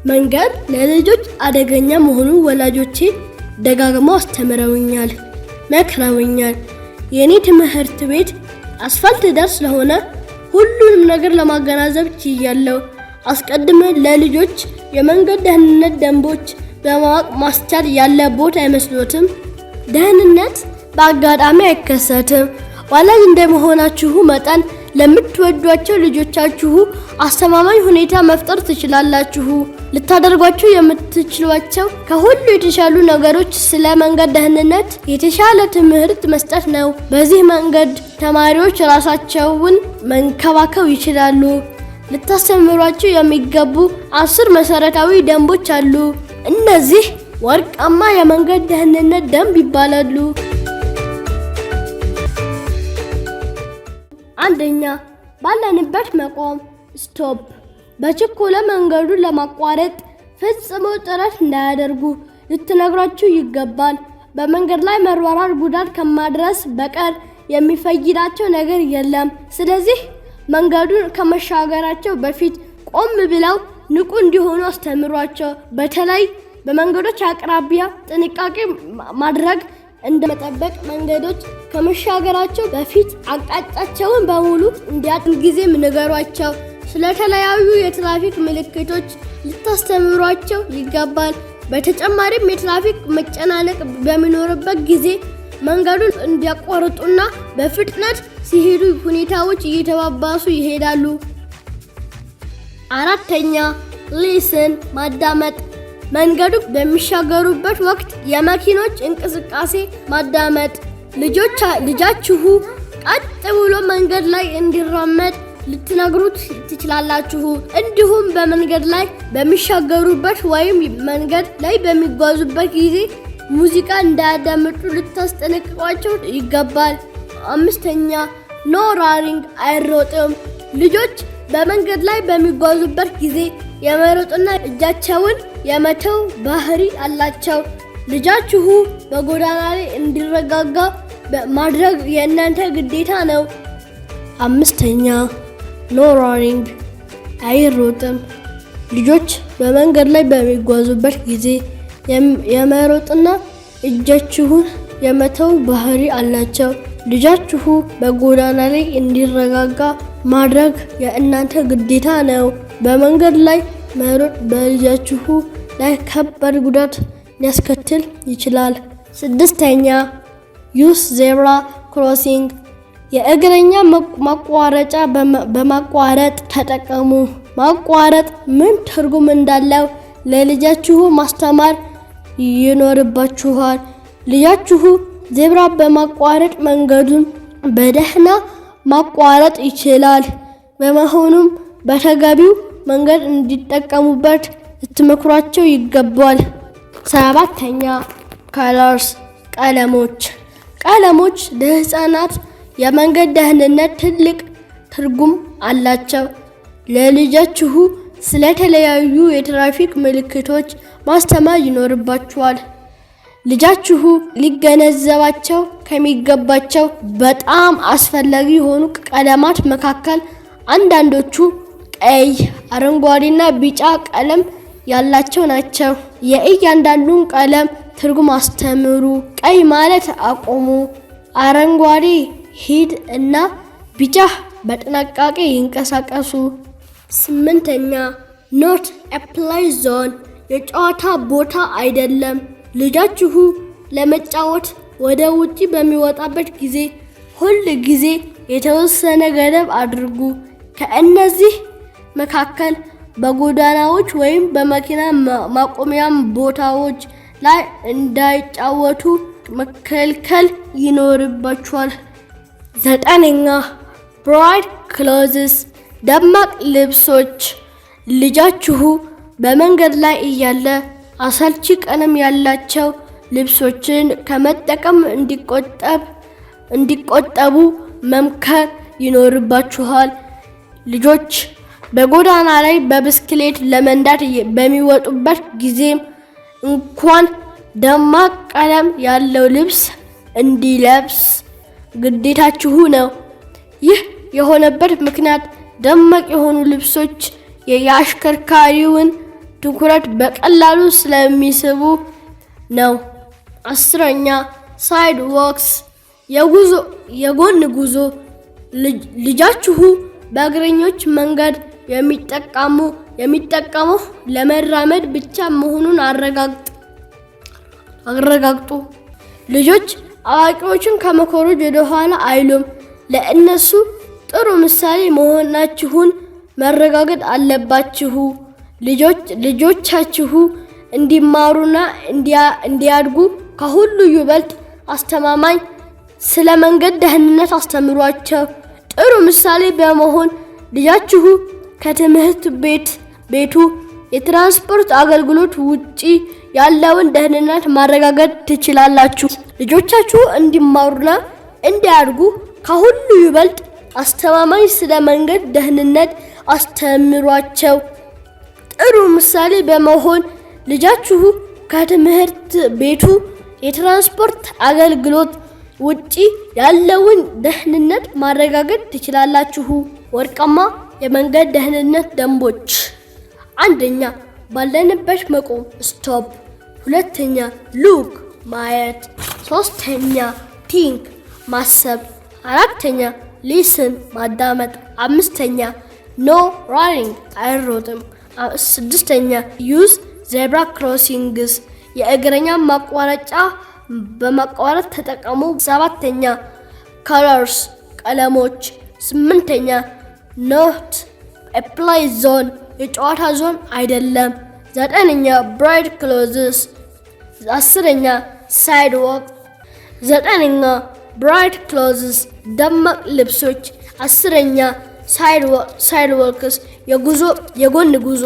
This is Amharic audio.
መንገድ ለልጆች አደገኛ መሆኑን ወላጆቼ ደጋግመው አስተምረውኛል፣ መክረውኛል። የኔ ትምህርት ቤት አስፋልት ዳር ስለሆነ ሁሉንም ነገር ለማገናዘብ ችያለሁ። አስቀድመን ለልጆች የመንገድ ደህንነት ደንቦች በማወቅ ማስቻል ያለቦት አይመስሎትም? ደህንነት በአጋጣሚ አይከሰትም። ወላጅ እንደመሆናችሁ መጠን ለምትወዷቸው ልጆቻችሁ አስተማማኝ ሁኔታ መፍጠር ትችላላችሁ። ልታደርጓቸው የምትችሏቸው ከሁሉ የተሻሉ ነገሮች ስለ መንገድ ደህንነት የተሻለ ትምህርት መስጠት ነው። በዚህ መንገድ ተማሪዎች ራሳቸውን መንከባከብ ይችላሉ። ልታስተምሯቸው የሚገቡ 10 መሰረታዊ ደንቦች አሉ። እነዚህ ወርቃማ የመንገድ ደህንነት ደንብ ይባላሉ። አንደኛ፣ ባለንበት መቆም stop። በችኮላ መንገዱን ለማቋረጥ ፈጽሞ ጥረት እንዳያደርጉ ልትነግሯቸው ይገባል። በመንገድ ላይ መሯሯጥ ጉዳት ከማድረስ በቀር የሚፈይዳቸው ነገር የለም። ስለዚህ መንገዱን ከመሻገራቸው በፊት ቆም ብለው ንቁ እንዲሆኑ አስተምሯቸው። በተለይ በመንገዶች አቅራቢያ ጥንቃቄ ማድረግ እንደመጠበቅ መንገዶች ከመሻገራቸው በፊት አቅጣጫቸውን በሙሉ እንዲያጥን ጊዜም ንገሯቸው። ስለተለያዩ የትራፊክ ምልክቶች ልታስተምሯቸው ይገባል። በተጨማሪም የትራፊክ መጨናነቅ በሚኖርበት ጊዜ መንገዱን እንዲያቋርጡና በፍጥነት ሲሄዱ ሁኔታዎች እየተባባሱ ይሄዳሉ። አራተኛ፣ listen ማዳመጥ። መንገዱ በሚሻገሩበት ወቅት የመኪኖች እንቅስቃሴ ማዳመጥ። ልጃችሁ ቀጥ ብሎ መንገድ ላይ እንዲራመድ ልትነግሩት ትችላላችሁ። እንዲሁም በመንገድ ላይ በሚሻገሩበት ወይም መንገድ ላይ በሚጓዙበት ጊዜ ሙዚቃ እንዳያዳምጡ ልታስጠነቅቋቸው ይገባል። አምስተኛ፣ no running አይሮጥም። ልጆች በመንገድ ላይ በሚጓዙበት ጊዜ የመሮጥና እጃቸውን የመተው ባህሪ አላቸው። ልጃችሁ በጎዳና ላይ እንዲረጋጋ ማድረግ የእናንተ ግዴታ ነው። አምስተኛ፣ no running አይሮጥም። ልጆች በመንገድ ላይ በሚጓዙበት ጊዜ የመሮጥና እጃችሁን የመተው ባህሪ አላቸው። ልጃችሁ በጎዳና ላይ እንዲረጋጋ ማድረግ የእናንተ ግዴታ ነው። በመንገድ ላይ መሮጥ በልጃችሁ ላይ ከባድ ጉዳት ሊያስከትል ይችላል። ስድስተኛ፣ use zebra crossing የእግረኛ ማቋረጫ በማቋረጥ ተጠቀሙ። ማቋረጥ ምን ትርጉም እንዳለው ለልጃችሁ ማስተማር ይኖርባችኋል። ልጃችሁ ዜብራ በማቋረጥ መንገዱን በደህና ማቋረጥ ይችላል። በመሆኑም በተገቢው መንገድ እንዲጠቀሙበት ልትመክሯቸው ይገባል። ሰባተኛ፣ colors ቀለሞች። ቀለሞች ለህፃናት የመንገድ ደህንነት ትልቅ ትርጉም አላቸው። ለልጃችሁ ስለተለያዩ የትራፊክ ምልክቶች ማስተማር ይኖርባችኋል። ልጃችሁ ሊገነዘባቸው ከሚገባቸው በጣም አስፈላጊ የሆኑ ቀለማት መካከል አንዳንዶቹ ቀይ፣ አረንጓዴና ቢጫ ቀለም ያላቸው ናቸው። የእያንዳንዱን ቀለም ትርጉም አስተምሩ። ቀይ ማለት አቁሙ፣ አረንጓዴ ሂድ እና ቢጫ በጥንቃቄ ይንቀሳቀሱ። ስምንተኛ፣ not a play zone የጨዋታ ቦታ አይደለም። ልጃችሁ ለመጫወት ወደ ውጪ በሚወጣበት ጊዜ ሁል ጊዜ የተወሰነ ገደብ አድርጉ። ከእነዚህ መካከል በጎዳናዎች ወይም በመኪና ማቆሚያ ቦታዎች ላይ እንዳይጫወቱ መከልከል ይኖርባችኋል። ዘጠነኛ፣ bright clothes ደማቅ ልብሶች። ልጃችሁ በመንገድ ላይ እያለ አሰልቺ ቀለም ያላቸው ልብሶችን ከመጠቀም እንዲቆጠቡ መምከር ይኖርባችኋል። ልጆች በጎዳና ላይ በብስክሌት ለመንዳት በሚወጡበት ጊዜም እንኳን ደማቅ ቀለም ያለው ልብስ እንዲለብስ ግዴታችሁ ነው። ይህ የሆነበት ምክንያት ደማቅ የሆኑ ልብሶች የአሽከርካሪውን ትኩረት በቀላሉ ስለሚስቡ ነው። 10ኛ፣ sidewalks፣ የጉዞ የጎን ጉዞ። ልጃችሁ በእግረኞች መንገድ የሚጠቀመው ለመራመድ ብቻ መሆኑን አረጋግጡ። ልጆች አዋቂዎችን ከመኮረጅ ወደኋላ አይሉም። ለእነሱ ጥሩ ምሳሌ መሆናችሁን ማረጋገጥ አለባችሁ። ልጆቻችሁ እንዲማሩና እንዲያድጉ ከሁሉ ይበልጥ አስተማማኝ ስለ መንገድ ደህንነት አስተምሯቸው። ጥሩ ምሳሌ በመሆን ልጃችሁ ከትምህርት ቤቱ የትራንስፖርት አገልግሎት ውጪ ያለውን ደህንነት ማረጋገጥ ትችላላችሁ። ልጆቻችሁ እንዲማሩና እንዲያድጉ ከሁሉ ይበልጥ አስተማማኝ ስለ መንገድ ደህንነት አስተምሯቸው። ጥሩ ምሳሌ በመሆን ልጃችሁ ከትምህርት ቤቱ የትራንስፖርት አገልግሎት ውጪ ያለውን ደህንነት ማረጋገጥ ትችላላችሁ። ወርቃማ የመንገድ ደህንነት ደንቦች፦ አንደኛ፣ ባለንበት መቆም stop። ሁለተኛ፣ look ማየት። ሶስተኛ፣ think ማሰብ። አራተኛ፣ listen ማዳመጥ። አምስተኛ፣ no running አይሮጥም። ስድስተኛ፣ use zebra crossings የእግረኛ ማቋረጫ በማቋረጥ ተጠቀሙ። ሰባተኛ፣ colors ቀለሞች። ስምንተኛ፣ not play zone የጨዋታ ዞን አይደለም። ዘጠነኛ፣ bright clothes። 10ኛ፣ sidewalk። ዘጠነኛ፣ bright clothes ደማቅ ልብሶች። 10ኛ፣ sidewalks የጎን ጉዞ።